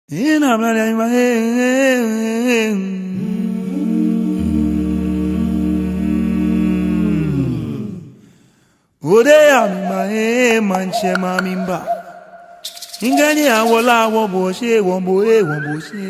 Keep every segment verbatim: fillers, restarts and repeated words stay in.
Ina mla ya ima, eh, eh, eh. Ode ya mi ma, eh, maŋtsɛ ma mi mba. Ŋkɛɛ ni awo lɛ awo bo shi, wo bo, eh, wo bo shi.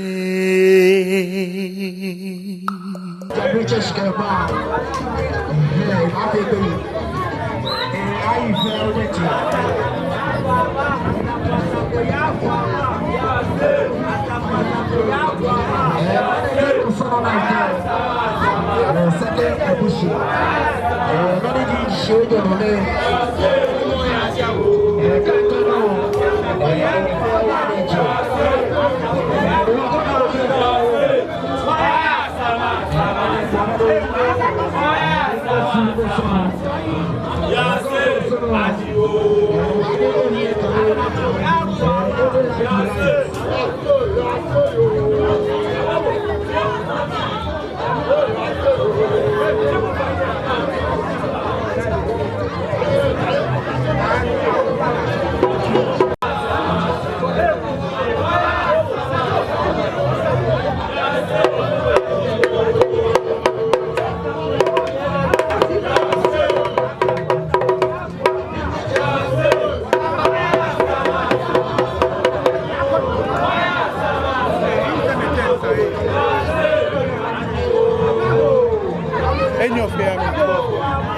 Any of them,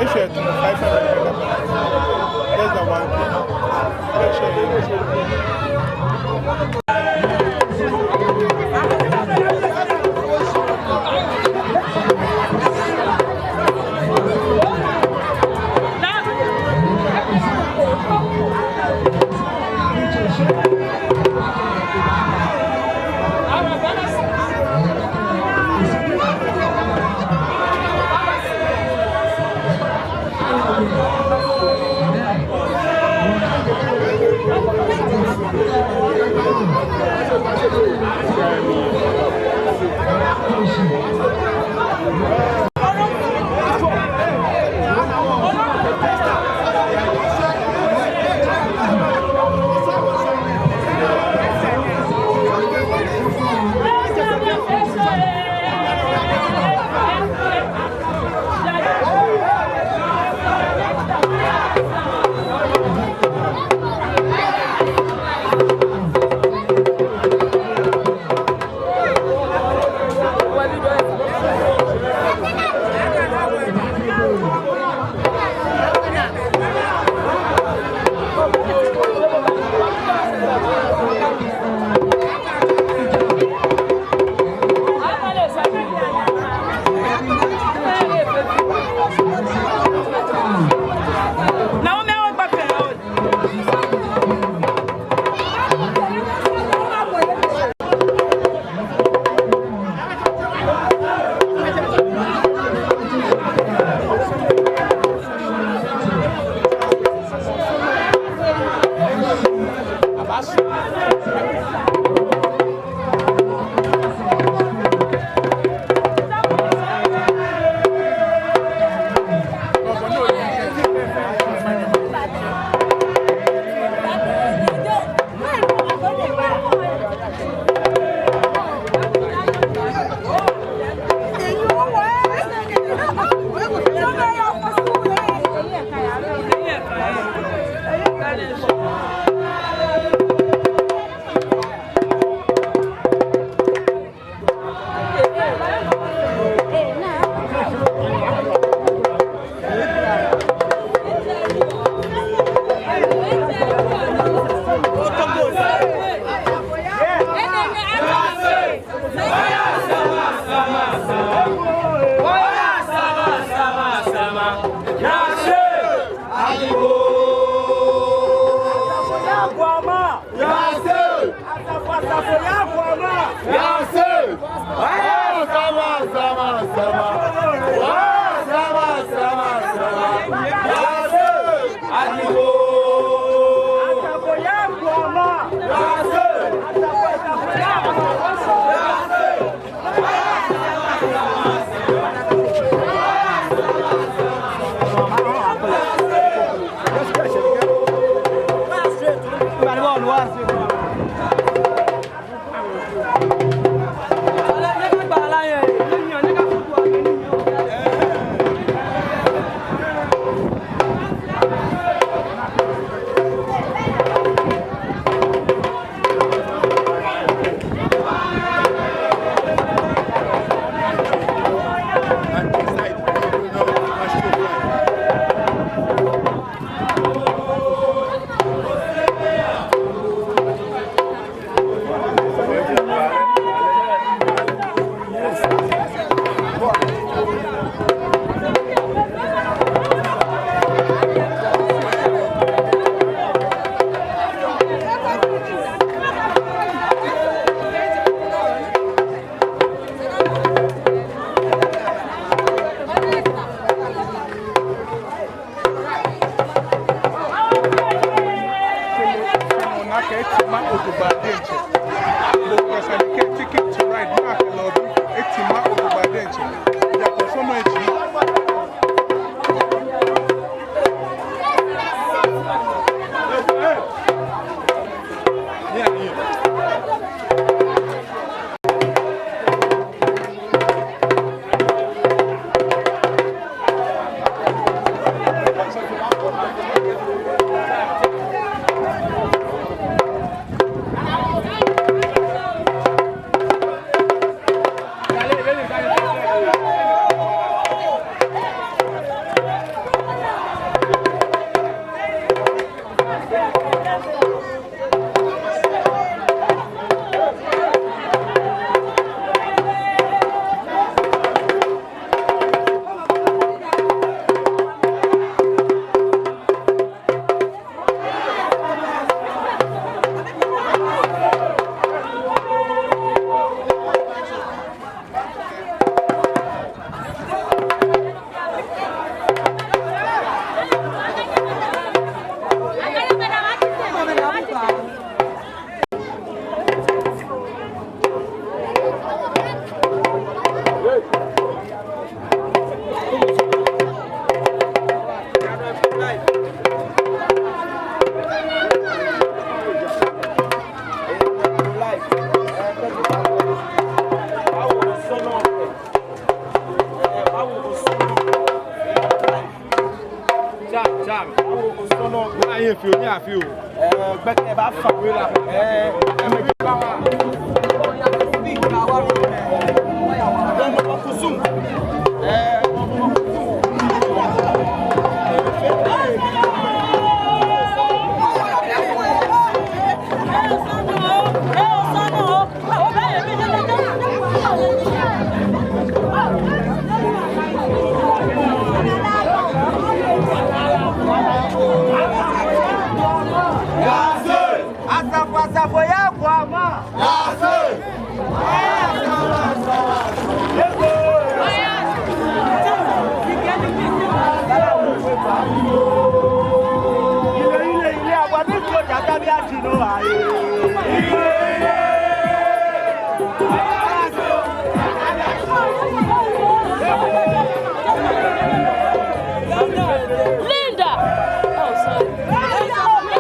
if you five hundred megabytes, less than one gig. Jam, jam. Ni aye fioo, ni afee oo. Gbɛkɛ baafa wɔ la. Asafo, asafo, ya kwa ma. Linda! Oh, sorry.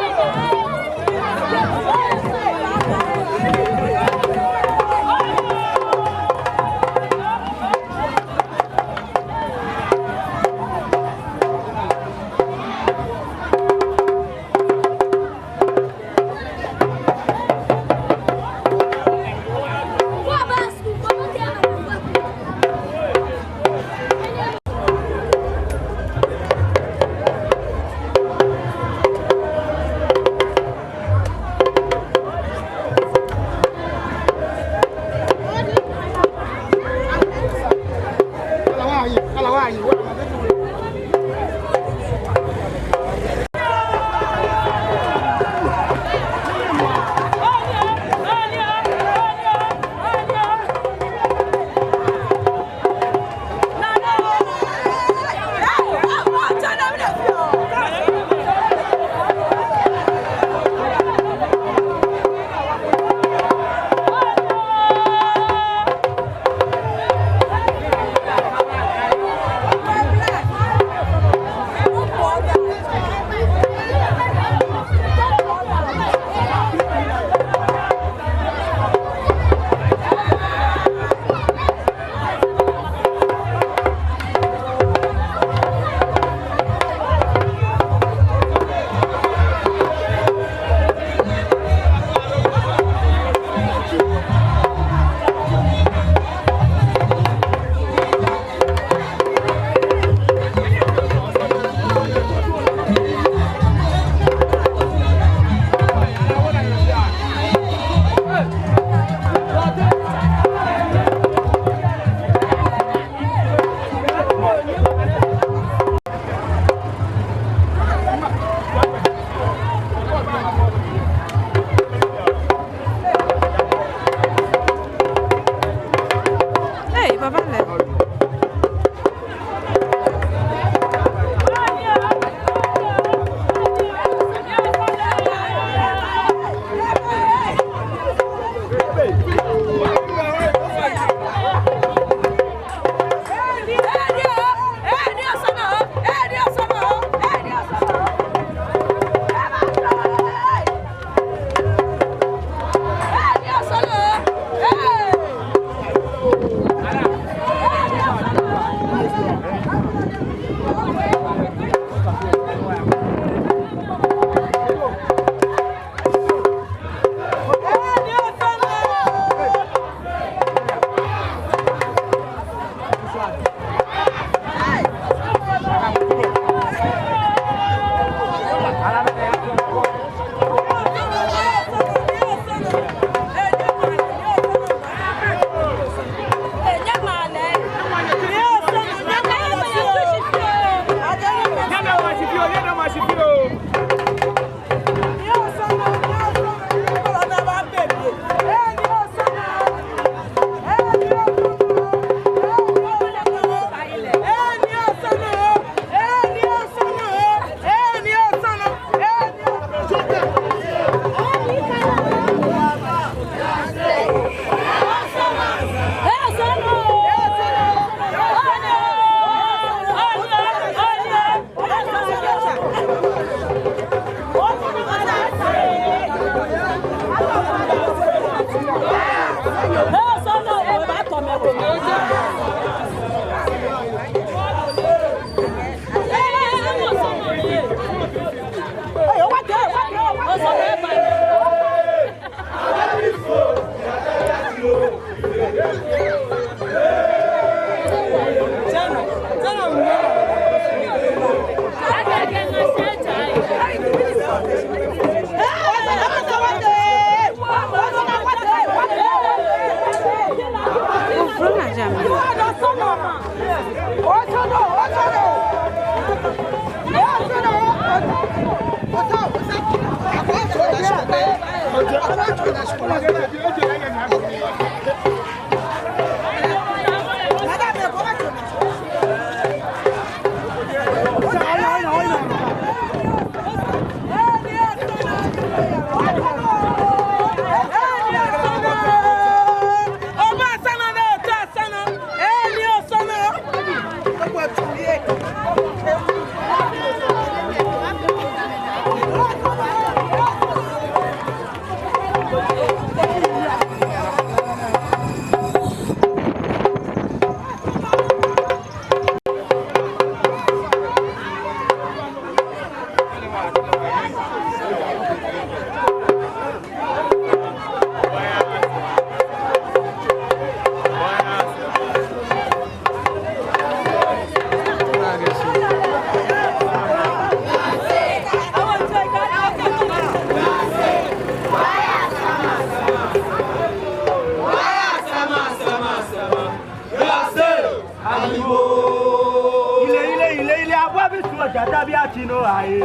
Ile, ile, ile, ile, abua bi soo, jata bi ati nɔ aye.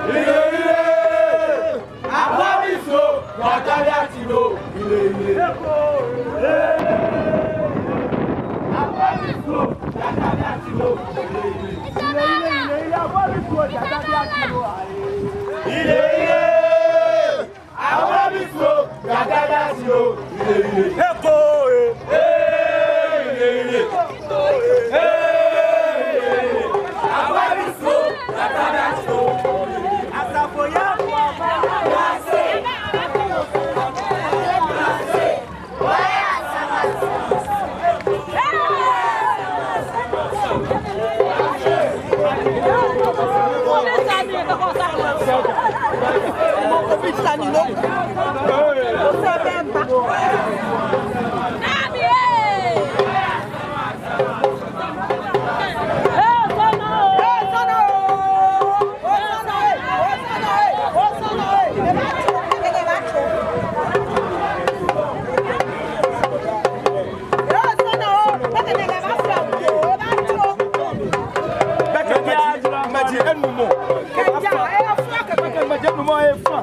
Ile, ile, abua bi soo, jata bi ati nɔ. Ile, ile. Abua bi soo, jata bi ati nɔ. Ile, ile, ile, ile, abua bi soo, jata bi ati nɔ aye. Ile, ile. Abua bi soo, jata bi ati nɔ. Ile, ile. Eko, eh. Eh, ile, ile. Eh, ile, ile. Abua bi soo, jata bi ati nɔ. Asafo ya, Maji enumɔ. Maji enumɔ efa.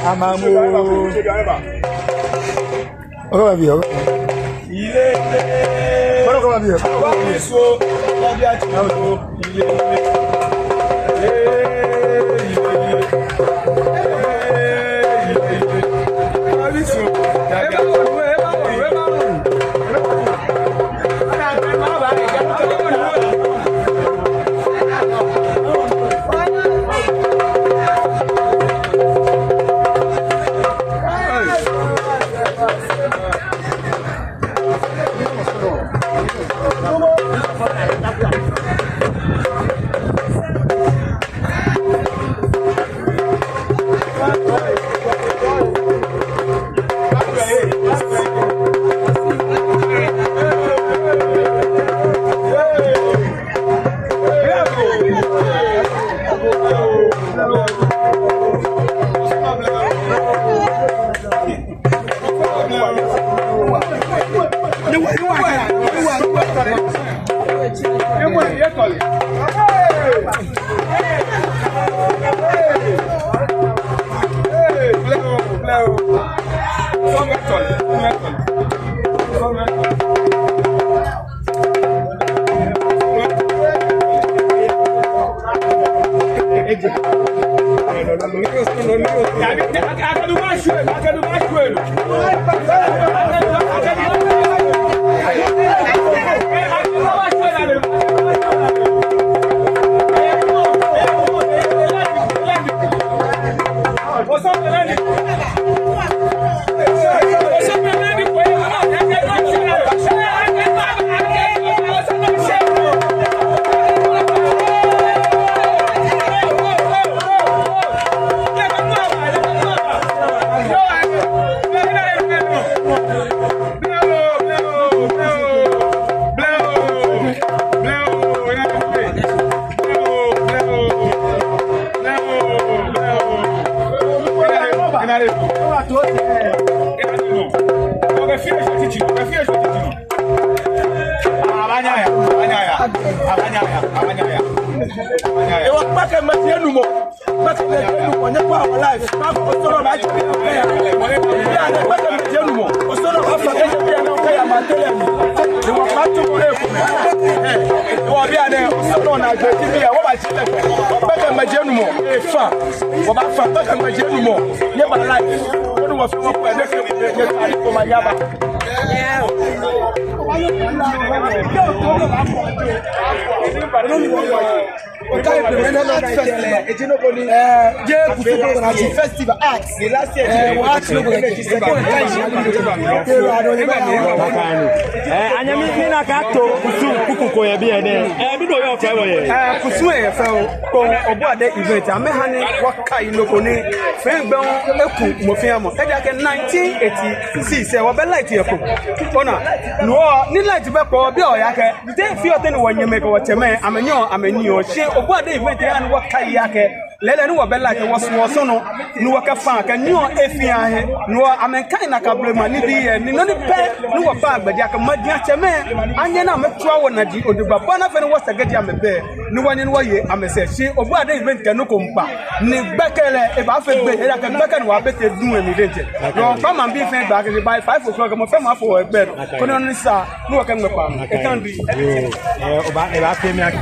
Amamo. Ɔkaba biɛ, ɔkaba biɛ. Ɔkaba biɛ. Ewa, gbɛkɛ mɛi enumɔ. Gbɛkɛ mɛi enumɔ, nyɛkwɛa wɔ live. Gbɛkɛ mɛi enumɔ. Osoro baafa kɛjɛ biɛ nɔ kɛya maŋ tɛlɛ mli. Ewa, kpaa tso ko ekomɛi. Ewa, bianɛ, osoro naa gbɛ ji biɛ, wɔbaaji lɛ. Gbɛkɛ mɛi enumɔ. Efa. Wɔbaafa gbɛkɛ mɛi enumɔ. Nyɛbaa live. Koni wɔfee wɔkwɛ, nyɛfee, nyɛtao ni ko ma nyaba. Okai Implemented Art Festival. Eh, jeee kusum ko na ji festival art. Eh, wɔ art lɛ ko na ji. Eh, anyɛmi, mina akɛ ato kusum kuku ko yɛ biɛ nɛɛ. Eh, mɛni oyɔɔ kɛɔ wɔ yɛ? Eh, kusum yɛ fɛo. Kpone Obɔade event. Amɛha ni wɔkai nɔ ko ni fɛɛ gbɛ hu eku mɔ fɛɛ mɔ. Ejaakɛ nineteen eighty-six, eh, wɔbɛ light yɛ Kpone. Ona, no hewɔ ni light bɛ Kpone, obi oya kɛ. Te fioo tɛŋŋ ni wɔnyɛmɛi kɛ wɔtsɛmɛi, amɛnyɛɔ, amɛnyiɛɔ, shi Obɔade event lɛ ha ni wɔkai akɛ Lɛɛlɛŋ ni wɔbɛ like wɔsumɔɔ Ɔsɔnɔ, ni wɔkɛ fã kɛ nyɔŋ efɛɛ ahe, ni wɔ amɛkã nakai blema nibii lɛ, ni nɔ ni pɛ ni wɔkpaa gbɛ ji akɛ majiatsɛmɛi anyɛ ni amɛtswa wɔnaji ojogbaŋŋ, bɔ ni afee ni wɔsɛɛ kɛji amɛbɛ, ni wɔnyɛ ni wɔye amɛsɛɛ. Shi Obɔade Event kɛ nɔ ko miikpa, ni gbɛkɛ lɛ ebaafee gbɛ, ejaakɛ gbɛkɛ ni wɔbɛ tee duŋ lɛ mli diɛŋtsɛ. Ni wɔkpa maŋbii fɛɛ gbɛ akɛ by five o'clock mɔ fɛɛ mɔ afo egbɛ nɔ. Koni nɔ ni sa ni wɔkɛ ŋmɛ kpaa. Ekã bi. Yoo, eh, obaa, ebaafee mi akɛ.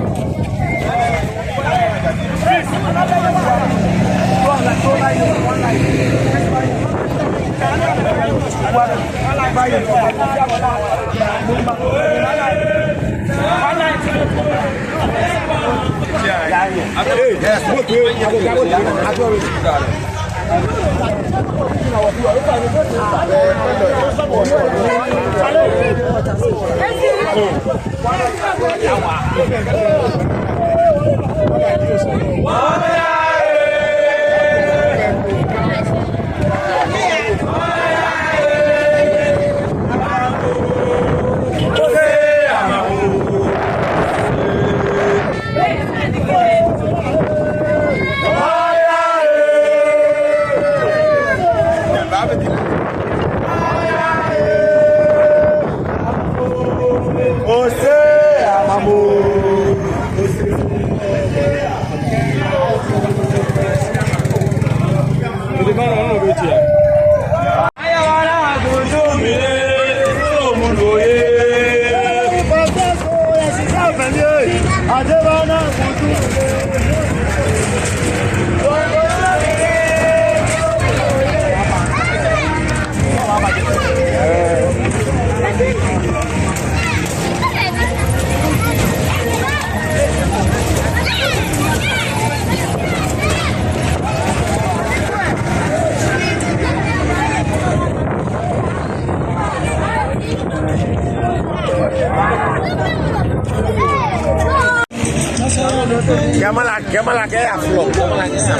Gamala, Gamala kɛ ya flɔ. Gamala kɛ sa.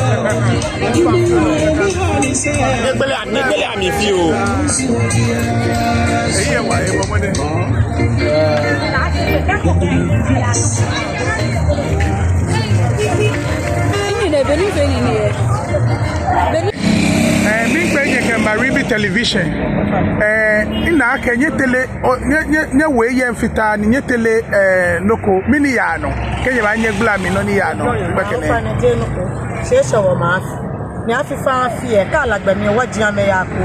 Nyɛgbele, nyɛgbele ami fioo. Eh, miikpee nyɛ kɛ Maribi Television. Eh, mina akɛ nyɛtee lɛ, o, nyɛ, nyɛ, nyɛwo yɛ fitaa ni nyɛtee lɛ, eh, nɔ ko, mɛni yaa nɔ. Kɛ nyɛba nyɛgbala mi nɔ ni yaa nɔ. Gbɛkɛ nɛɛ. Ofainɛ jeee nɔ ko. Shi eshɛ wɔ maŋ afi. Ni afi fɛɛ afi lɛ, kɛ ala gbɛ mli lɛ, wɔji amɛya ko.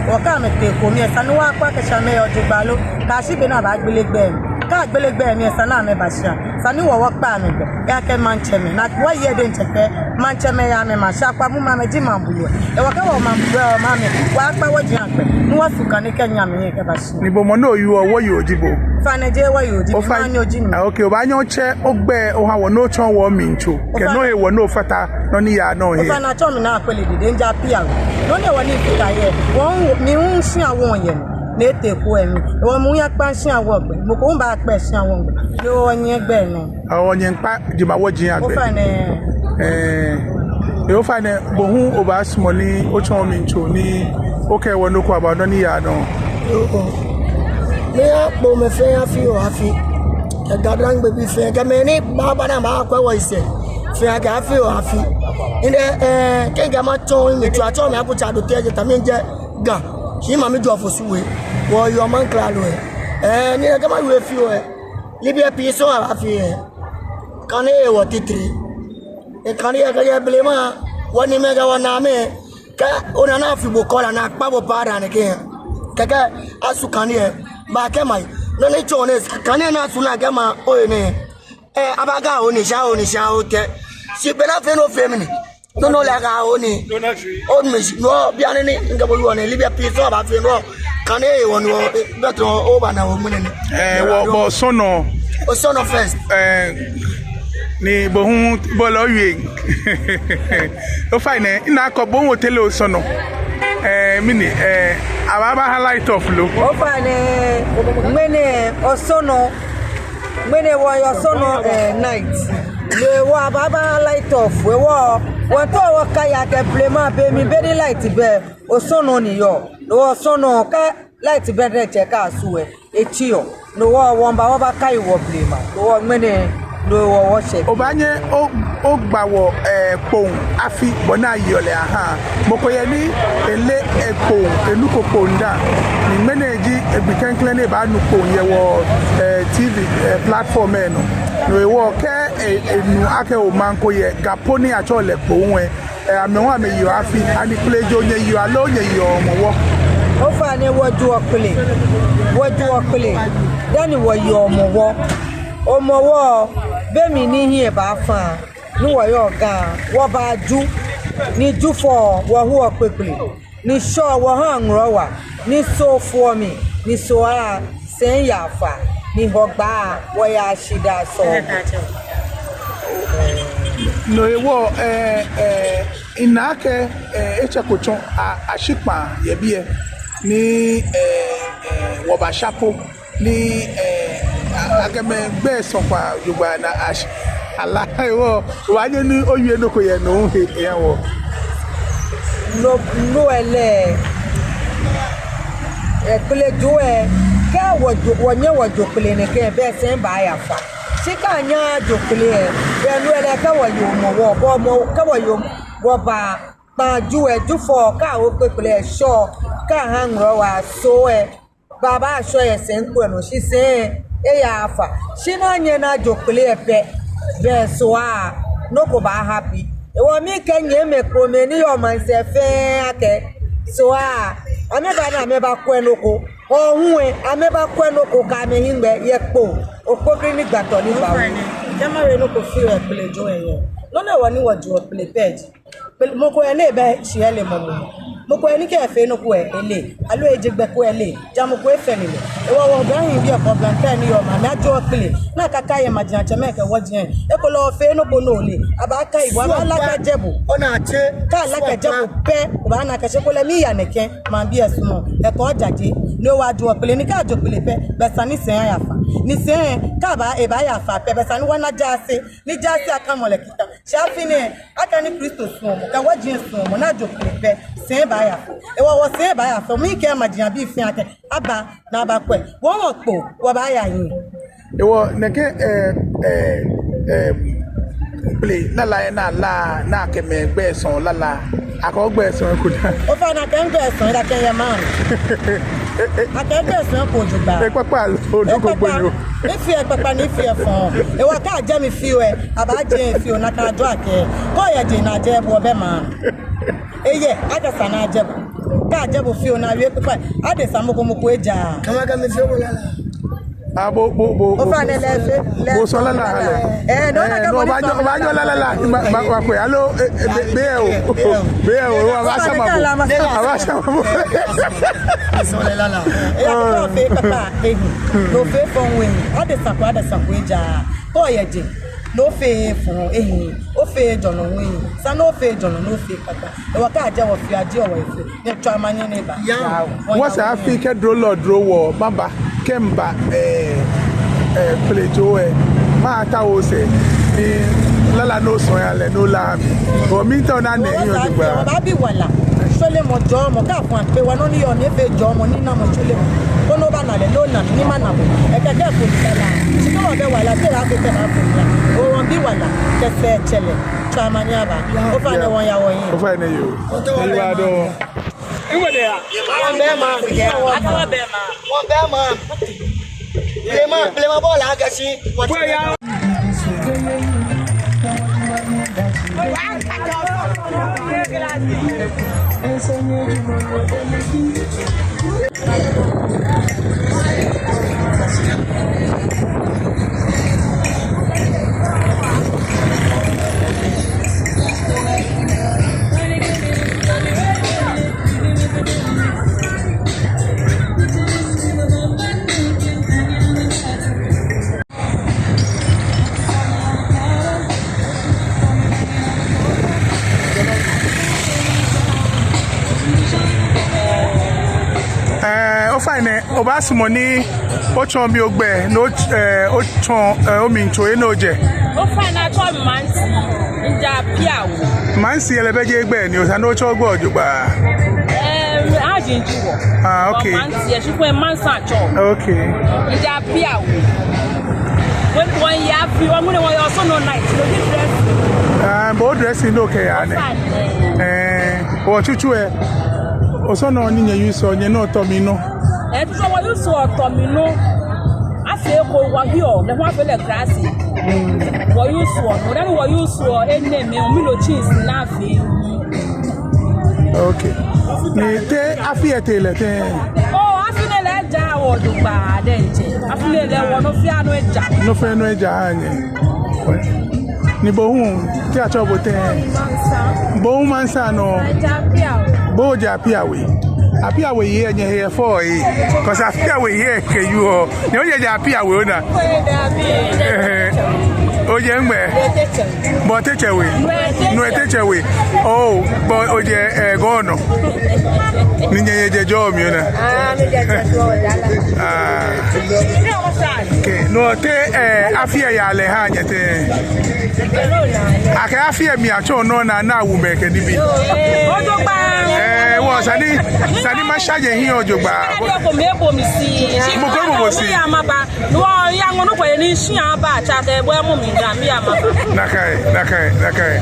Wɔ kɛ amɛtee ko mli lɛ, esa ni wɔkpa kɛshɛ amɛhe ojogbaŋŋ lo. Kɛyashi be ni abaagbele gbɛ mli. Kɛ agbele gbɛ mli lɛ, esa ni amɛba shia. Esa ni wɔ wɔkpa amɛ gbɛ. Ejaakɛ maŋtsɛmɛi, ni wɔyɛ diɛŋtsɛ kɛ maŋtsɛmɛi yɛ amɛmaŋ, shi akpa mu amɛji maŋ buluɔ. Hewɔ kɛ wɔ maŋ buluɔ, wɔ maŋ mli, wɔkpa wɔji agbɛ. Ni wɔsu kane kɛnyiɛ amɛhiɛ kɛba shia. Ni bo mɔ ni oyɔɔ, wɔyoo ji bo? Ofainɛ jeee wɔyoo ji mi, ofainɛ maŋ nyo ji mi. Ah, okay, obaanyɛ otsɛ ogbɛi oha wɔ ni otsɔɔ wɔ mli ncho. Kɛ nɔ hewɔ ni ofata nɔ ni yaa nɔ he. Ofainɛ atsɛɔ mi Naa Akwele Dede, mijɛ Apiawe. Nɔ hewɔ ni mifata he. Wɔ, mi hu shia wɔyɛ nɔ. Ni etee ko lɛ mli. Hewɔ mi hu miyakpa shia wɔgbɛ. Mɔ ko hu baakpa shia wɔgbɛ. Ni wɔnyiɛ gbɛ nɔ. Hewɔ nyɛmiikpa jemawɔji agbɛ. Ofainɛ. Eh, eh, ofainɛ, bo hu obaasumɔ ni otsɔɔ mi ncho ni okɛɛ wɔ nɔ ko about nɔ ni yaa nɔ. Yoo. Miikpa mɛi fɛɛ afi oo afi. Kɛ Ga-Dangme bii fɛɛ, kɛ mɛi ni baaba ni amɛbaakwɛ wɔ yisɛɛ fɛɛ akɛ afi oo afi. Ndɛ, eh, kɛ Ga maŋ tsɔ mi tsu atsɔ mi aku tsa do te je ta mi jɛ Ga. Shi mami jɔ fo suwe. Wɔyɔɔ maŋ klalo lɛ. Eh, ni Ga maŋ wie fioo lɛ. Nibii pii sɔŋŋ abaafee lɛ. Kane hewɔ titri. Ekane yɛ kɛ yɛ blema. Wɔniimɛi kɛ wɔnaamɛi. Kɛ ona ni afi bo kɔla ni akpa bo paada ni kɛ. Kɛkɛ asu kane lɛ. Baakɛ mai. Nɔ ni tsɔɔ nɛ kane lɛ ni asu ni akɛ ma oye nɛ. Eh, abaakɛɛ Onitsha, Onitsha, otɛ. Shi be ni afee nɔ fee mɛni. Nɔ nɔ lɛ akɛɛ Oni. Oni mi shi. Nɔ, bianɛ ni, mikɛ bo yɔɔ nɛɛ, nibii pii sɔŋŋ abaafee nɔ. Kane hewɔ nɔ, eh, bɛ tɔ, obaana wɔ ŋmɛnɛ nɛɛ. Eh, wɔ, bo Ɔsɔnɔ. Ɔsɔnɔ first. Eh, ni bo hu, bo lɛ owie. Ofainɛ, mina akɛ bo hu otee lɛ Ɔsɔnɔ. Eh, mɛni, eh, abaaba ha light off lo. Ofainɛ, ŋmɛnɛ, Ɔsɔnɔ. Ŋmɛnɛ wɔyɛ Ɔsɔnɔ, eh, night. Ni wɔbaaba light off. Hewɔ, wɔmiitao wɔkɛya kɛ blema be mli be ni light bɛ. Ɔsɔnɔ ni yɔɔ. Hewɔ Ɔsɔnɔ kɛ light bɛ diɛŋtsɛ kɛ asu lɛ, etsiɔ. Hewɔ wɔmiiba wɔbakai wɔ blema. Hewɔ ŋmɛnɛ. Nɔ hewɔ wɔshɛ biɛ. Obaanyɛ o, ogba wɔ, eh, Kpone afi bɔ ni ayeɔ lɛ aha. Mɔ ko yɛ ni eleee, eh, Kpone, enuko Kpone dã. Ni ŋmɛnɛ ji egbi klɛŋklɛŋ ni ebaanu Kpone yɛ wɔ, eh, T V, eh, platform lɛ nɔ. Nɔ hewɔ kɛ, eh, enu akɛ omaŋ ko yɛ Ga po ni atsɛɔ lɛ Kpone lɛ, eh, amɛ hu amɛyeɔ afi, ani Kplejoo nyɛyeɔ aloo nyɛyeɔ Hɔmɔwɔ? Ofainɛ wɔjeɔ Kple, wɔjeɔ Kple dani wɔyeɔ Hɔmɔwɔ. Hɔmɔwɔ, be mli ni hiɛ baafa, ni wɔyɔɔ Ga, wɔbaa Ju, ni Jufɔ wɔhoɔ kpekple, ni Shɔ wɔhaa ŋlɔwa, ni Soo foɔ mli, ni Soo aa, sɛi yaa fa, ni Hɔgbaa wɔyaa shidaa sɔɔmɔ. Nɔ hewɔ, eh, eh, mina akɛ, eh, etsɛko tsɔ a, ashi kpaa yɛ biɛ, ni, eh, eh, wɔbasha po. Ni, eh, a, akɛ mɛi gbɛi sɔ kpaa jogbaŋŋ ni ashi, ala hewɔ, obaanyɛ ni owie nɔ ko yɛ no he eha wɔ. Nɔ, nɔ hewɔ lɛ, eh, Kplejoo lɛ, kɛ wɔjo, wɔnyɛ wɔjo Kple nɛkɛ, belɛ sɛi baaya fa. Shi kɛ anyɛɛɛ ajo Kple lɛ, belɛ nɔ hewɔ lɛ kɛ wɔye Hɔmɔwɔ, bɔ mɔ, kɛ wɔye Hɔmɔ, wɔbakpa Ju lɛ, Jufɔ kɛ awo kpekple lɛ, Shɔ kɛ aha ŋlɔwa, Soo lɛ, baaba Shɔ yɛ sɛi ko nɔ, shi sɛi eyaaa fa. Shi ni anyɛ ni ajo Kple lɛ pɛ, belɛ Soo aa, nɔ ko baa happen. Hewɔ miikɛɛ nyɛmimɛi komɛi ni yɔɔ maŋsɛɛ fɛɛ akɛ, Soo aa, amɛba ni amɛbakwɛ nɔ ko. Hɔɔ hu lɛ, amɛbakwɛ nɔ ko kɛ amɛhiŋmɛi yɛ Kpone, okpokri ni gba tɔ ni ba wɔ. Ofainɛ, kɛ mawie nɔ ko fioo yɛ Kplejoo lɛ he. Nɔ hewɔ ni wɔjeɔ Kple pɛ ji, Kple, mɔ ko yɛ ni ebɛ shi eleee mɔ mɔ. Mɔ ko yɛ ni kɛ efee nɔ ko lɛ, eleee. Aloo eje gbɛ ko lɛ, eleee. Ja mɔ ko efee nii lɛ. Hewɔ wɔ Ga hiɛ biɛ kɛ oblaŋ pɛ ni yɔɔ maŋ, ni ajeɔ Kple, ni akaka yɛ majiatsɛmɛi kɛ wɔji lɛ. Ekolɛ ofee nɔ ko ni oleee, abaakai bo, abaalakɛ jɛ bo. Ona tse. Kɛ alakɛ jɛ bo pɛ, obaana akɛ shi ekolɛ miiya nɛkɛ, maŋbii lɛ sumɔɔɔ. Ekɔ jaje. Nɔ hewɔ ajeɔ Kple, ni kɛ ajo Kple pɛ, belɛ esa ni sɛi aya fa. Ni sɛi, kɛ aba, ebaaya fa pɛ, belɛ esa ni wɔna jaase. Ni jaase akɛmɔ lɛ kita. Shi afi nɛɛ, akɛni Kristo suɔmɔ kɛ wɔji lɛ suɔmɔ ni ajo Kple pɛ, sɛi baaya fa. Hewɔ wɔsɛi baaya fa. Miikɛɛ majiabii fɛɛ akɛ, aba ni abakwɛ. Wɔ hu wɔkpo, wɔbaaya hiɛ. Hewɔ nɛkɛ, eh, eh, eh, Kple lala lɛ, ni ala, ni akɛ mɛi gbɛi sɔɔ lala, akɛ ogbɛi sɔɔ eko dã? Ofainɛ akɛ migbɛi sɔɔ, akɛ miyɛ maŋ. Akɛ migbɛi sɔɔ eko jogbaŋŋ. Ekpakpa loo, nɔ ko gbonyo. Ekpakpa. Mifeɔ ekpakpa ni mifeɔ efɔŋ. Hewɔ kɛ ajɛ mi fioo lɛ, abaajɛ fioo, nakai ajɔ akɛ, kɛ oyɛ je ni ajɛɛɛ bo, obɛ maŋ. Eyɛ, akɛ esa ni ajɛ bo. Kɛ ajɛ bo fioo ni awie kpakpa, adesa mɔ ko mɔ ko ejaaa. Kama kɛ mi fioo bo lala. Ah, bo, bo, bo, bo. Ofainɛ lɛ efee, lɛ efee. Bo sɔɔ lala, lala. Eh, no, eh, no, obaanyɛ, obaanyɛ lala, lala, ma, ma, makwɛ, aloo, eh, eh, be, be lɛ oo. Be lɛ oo, abaasama bo. Abaasama bo. Sɔɔ lala. Eh, akɛ ofee kpakpa, ehi. Ni ofee fɔŋ hu ehi. Adesa ko, adesa ko ejaaa. Kɛ oyɛ je, ni ofee fɔŋ ehi. Ofee jɔɔmɔ hu ehi. Esa ni ofee jɔɔmɔ, ni ofee kpakpa. Hewɔ kɛ ajɛ wɔ fioo, ajɛɔ wɔ fioo. Nyɛtswa omanye ni eba. Yaa. Wɔsɛɛ afi kɛ durolɔ duro wɔ, maba, kɛ miba, eh, eh, Kplejoo lɛ, matao osɛɛ, ni lala ni osɔɔ yɛ lɛ, ni ola mi. Hewɔ miitao ni ana ehiɛ jogbaŋŋ. Wɔbaabi wala. Shweremɔ, jɔɔmɔ, kɛ afɔ akpe wɔ nɔ ni yɔɔ ni efee jɔɔmɔ, ninamɔ, shweremɔ. Koni obaana lɛ, ni ona mi, ni mana bo. Ekɛɛ kɛ ko ni lala. Shi kɛ wɔbɛ wala, te lɛ afee kɛ na ko ni la. Hewɔ wɔbi wala, kɛ sɛɛ tsɛlɛ. Tswa omanye aba. Ofainɛ wɔya wɔhiɛ. Ofainɛ yoo. Oyiwaladɔŋŋ. Wɔbɛ maŋ. Wɔbɛ maŋ. Blema, blema bɔla akɛ shi. Eh, ofainɛ, obaasumɔ ni otsɔɔ mi ogbɛi, ni o, eh, otsɔɔ, eh, omli tso, he ni ojɛ. Ofainɛ, atsɛɔ mi Manti, mijɛ Piawo. Manti, yɛlɛ bɛ jeee gbɛi ni, esa ni otsɔɔ ogbɛi jogbaŋŋ. Eh, aji ji wɔ. Ah, okay. Manti, yɛ shi kwɛ Mansa tsɔ. Okay. Mijɛ Piawo. Wɔmiiya afi, wɔmiiya Osɔnɔ night, no ji dress. Ah, bo dressing nɔ kɛ ya nɛ. Fine. Eh, wɔ tsutsu ɛ. Osɔnɔ ni nyɛ use ɔ, nyɛnɔ tɔ mi nɔ. Eh, tsutsu wɔ use ɔ tɔ mi nɔ. Afee ko wɔ hiɔ, lɛ hu afee lɛ grass. Wɔ use ɔ, no dani wɔ use ɔ, enɛɛmɛi, milo jeans ni afee. Okay. Ni te afi ɛ tee lɛ tɛŋŋ? Oh, afi nɛɛ lɛ eja wɔ jogbaŋŋ diɛŋtsɛ. Afi nɛɛ lɛ wɔ nɔ fɛɛ nɔ eja. Nɔ fɛɛ nɔ eja ha nyɛ. Ni bo hu, te atsɛɔ bo tɛŋŋ? Bo hu Mansa nɔ. Bo ojɛ Apiawe. Apiawe yei ɛ nyɛhe efɔɔ yɛ. 'Cause Apiawe yei kɛ yoo. Nyɛ hu nyɛjɛ Apiawe ona. Ɛhɛɛ. Ojɛ nɛgbɛ? Bɔ Tɛtsɛ We. Nuɛ Tɛtsɛ We. Oh, bɔ ojɛ, eh, Gɔnɔ. Ni nyɛ nyɛjɛ jɔɔ mli ona. Ah. Okay. No te, eh, afi ɛ yaa lɛ ha nyɛ tɛŋŋ? Akɛ afi ɛ mli atsɔ nɔ naa, naa wumɛi kɛ nibii. Eh, wɔ sani, sani masha nyɛhiɛ jogbaŋŋ. Mɔ ko ebo bo shi. Nakai, nakai, nakai.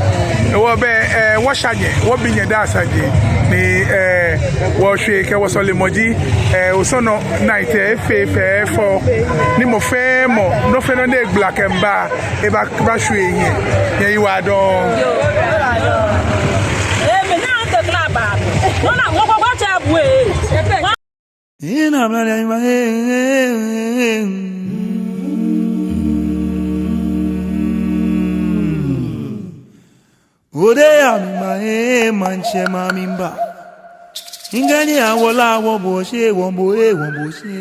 Wɔ bɛ, eh, wɔsha nyɛ, wɔbi nyɛ daa saji. Ni, eh, wɔshwee kɛ wɔsɔlemɔ ji, eh, Osɔnɔ night ɛ efee fɛfɛo. Ni mɔ fɛɛ mɔ, nɔ fɛɛ nɔ ni egbala kɛmiiba, eba, ebashwie nyɛ. Nyɛyiwaladɔŋŋ. Ina mla ya ima, eh, eh, eh. Ode ya mi ma, eh, mantsɛ ma mi mba. Ingani awola wo bo she, wo bo, eh, wo bo she.